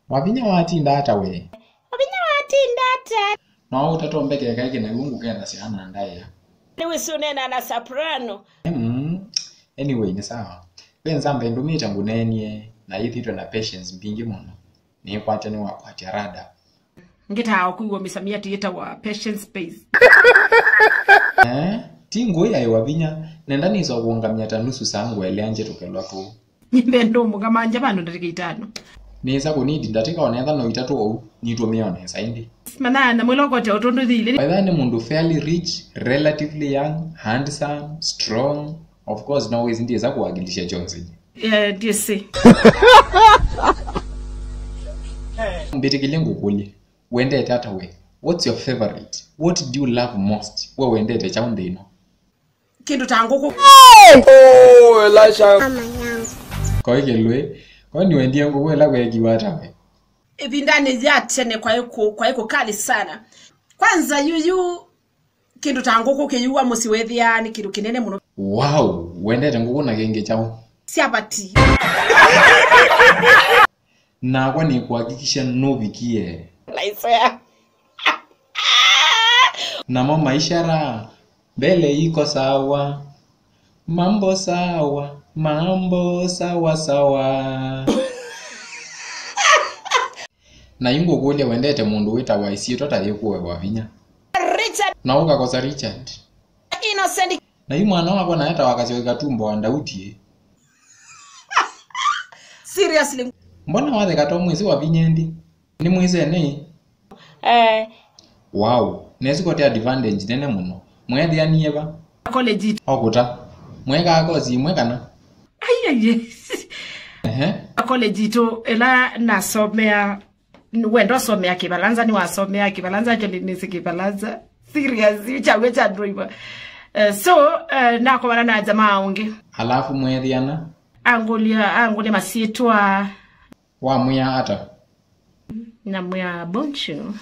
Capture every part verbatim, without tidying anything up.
Wavinya watinda ata we? Wavinya watinda ata? No ũtatombeke kaĩ kĩna iu ngũkethasya na ndaĩa. Nĩwĩsĩ ũneena na soprano. Mm. Anyway, nĩ sawa. Ve nzamba ĩndũmĩte ngũneenie na yĩthĩtwe na patience mbingĩ mũno. Nĩkwate nĩwakwatya rada. Ngĩtaa kwĩw'a mĩsamiati yĩtawa patience base. Eh, ti ngũĩ yaĩ Wavinya, nenda nĩsa kũũngamya ta nusu saa ngũelea njĩtũkelwa tũũ. Nyimbe ndũmũka manja vandũ ndatĩka itano. Nĩsa kũnidi ndatĩka ona ethwa no itatũ ou, nitũmĩa o nesa ĩndĩ. Manana mwĩlokote ũtũndũ thilĩ. Waitha nĩ mũndũ fairly rich, relatively young, handsome, strong. Of course, no wĩsĩ ndyĩsa kũwakilisha Johnson. Eh, ndyĩsĩ. Mbĩtĩkĩlye ngũkũlye. Wendete ata we? What's your favorite? What do you love most? We wendete kyaũ nthĩ ĩno? Kĩndũ ta ngũkũ. Oh, Elisha. Koĩ kĩlwĩ. Koĩ nĩwendie ngũkũ ĩla weekiwa ata we? Ĩvindanĩ ya tene kwaĩ kũ-, kwaĩ kũkali sana. Kwanza yuyu kĩndũ ta ngũkũ kĩyua mũsyĩ wethĩaa nĩ kĩndũ kĩnene mũno. Wow, wendete ngũkũ na kĩngĩ kyaũ? Syapati. Nakwa nĩkũhakikisha nũvikie. Laisea. Namo maisha raha, mbele iko sawa. Mambo sawa, mambo sawa sawa. Na yu ngũkũlya wendete mũndũ wĩtawa ĩsyĩtwa ta yĩkũewa vinya? Richard. Na ũkakosa Richard. Innocent. Na yu mwana wakwa naetawa Kasyoka Katumbo wa Daudi. Seriously. Mbona watheka to mwĩsĩ wa vinya ĩndĩ? Nĩ mwĩsĩ nĩ? Eh. Wow, nesĩ kote advantage nene mũno. Mwethĩanie va? College itũ. Okũta. Mwekaa kosi imwe kana? Ai, ai, yes. Ehe. College itũ ĩla nasomea, wenda ũsomea Kĩvalanza, nĩwasomea Kĩvalanza, actually nĩsĩ Kĩvalanza. Serious, chagwe cha driver. Eh, so, eh, nakomana na jamaa ũngĩ. Alafu mwethĩana? Angũlya, angũlya masyĩtwa. Wamwĩa ata? Namwĩa, "Bonjour."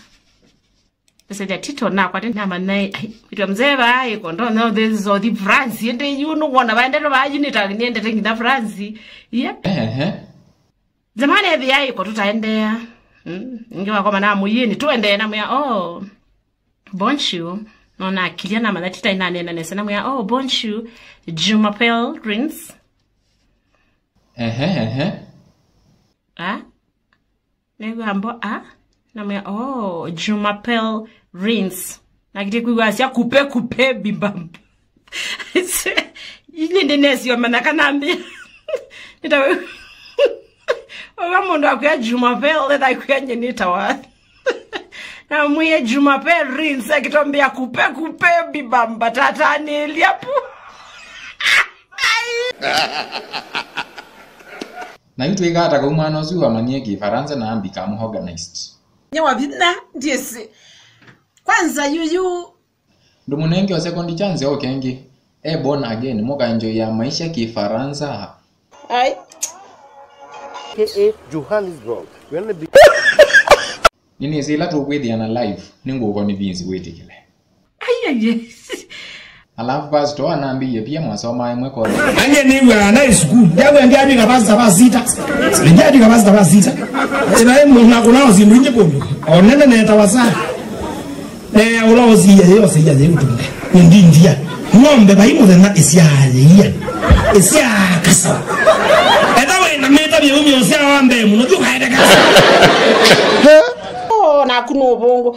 Ese ya Tito, nakwate namanya, ai, wĩtwa mzee vaa ĩko, ndonya ũthĩnzothi France, ĩndĩ yu nũkwona vaendete vaa yu nĩta nĩendete nginya France. Iye. Ehe. Zamani ethĩa ĩko tũtaendeea. Mm, ĩngĩ wakoma na mũyĩnĩ, tũendee namwĩa, "Oh, bonjour." No nakilya namanya tita inanena nesa namwĩa, "Oh, bonjour, Jumapel Rins." Ehe, ehe. Ah? Nĩw'o ambo, ah? Namwĩa, "Oh, Jumapel Rins." Nakitie kwĩw'a asya, "Kupe, kupe, bibamba." Ini ndinesio mana kana mbi. Nita oga mũndũ akwĩa Jumapel, etha kwĩa nye nĩtawa. Namwĩe Jumapel Rins, akitombea, "Kupe, kupe, bibamba, tatanĩlya pu." Na yu twĩkaa ta kau mwana ũsu wamanyie Kĩfaransa na ambika organized. Nye wa vinya, ndiĩsĩ. Kwanza yuyu. Ndũmũnenge o second chance o kengĩ. E born again, mũkaenjoy ya maisha Kĩfaransa. Ai. K A Johannesburg. Wene bi- Nĩnĩsĩ ĩla tũkwĩthĩana live, nĩngũkũconvince wĩtĩkĩle. Ai, ai, ai. Alafu pastor anambĩie pia mwasomaa ĩmwe kothi. Angĩ nĩw'aa na sukulu. Ndyawe ndyavika pastor va sita. Ndyavika pastor va sita. Ĩna ĩmwe na kũnao syĩndũ ingĩ kũndũ. Onene netawa saa. Eh, ũla ũsiia yĩ, ũsiia yĩ ũtũnge. Nĩndindia. Ng'ombe vai mũthenya ĩsyaa yĩia. Ĩsyaa kasawa. Enda wĩna mĩta mĩũmya ũsyaa wa mbee mũno, thiĩ ũkaende kasawa. Oh, naku nĩ ũvũngũ.